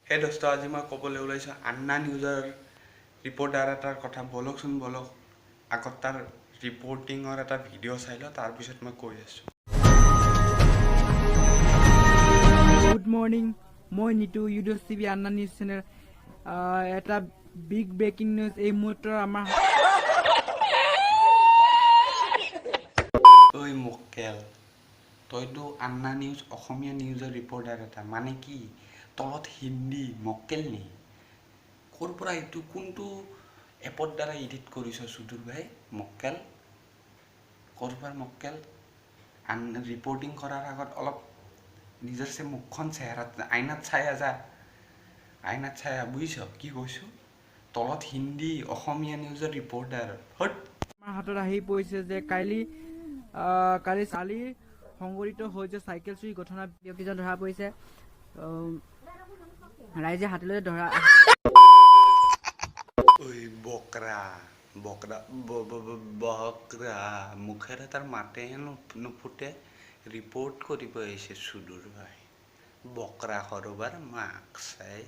হে দোস্ত, আজি মই ক'বলৈ ওলাইছোঁ আন্না নিউজৰ ৰিপৰ্টাৰ এটাৰ কথা। ব'লকচোন ব'লক, আগত তাৰ ৰিপৰ্টিঙৰ এটা ভিডিঅ' চাই লওঁ, তাৰপিছত মই কৈ আছোঁ। গুড মৰ্ণিং, মই Nitu, YouTube TV Anna news channel. এটা বিগ ব্ৰেকিং নিউজ এই মুহূৰ্তৰ আমাৰ। ঐ মক্কেল, তইতো আন্না নিউজ অসমীয়া নিউজৰ ৰিপৰ্টাৰ এটা, মানে কি তলত হিন্দী মক্কেল নি? ক'ৰ পৰা এইটো কোনটো এপৰ দ্বাৰা এডিট কৰিছ সুদূৰ ভাই? মক্কেল ক'ৰ পৰা মক্কেল? আন ৰিপৰ্টিং কৰাৰ আগত অলপ নিজৰ চে মুখখন চেহেৰাত আইনাত চাই আহ, যা আইনাত চাই আহ, বুজিছ কি কৈছোঁ? তলত হিন্দী, অসমীয়া নিউজৰ ৰিপৰ্টাৰ হট। আমাৰ হাতত আহি পৰিছে যে কালি কালি চালি সংঘটিত হৈ যোৱা চাইকেল চুৰি ঘটনা ব্যক্তিজন ধৰা পৰিছে, ৰাইজে হাতলৈ ধৰা। ঐ বকৰা বকৰা বকৰা, মুখেৰে তাৰ মাতেহে নুফুটে, ৰিপৰ্ট কৰিব আহিছে সুদূৰ ভাই। বকৰা কৰবাৰ মাক চাই।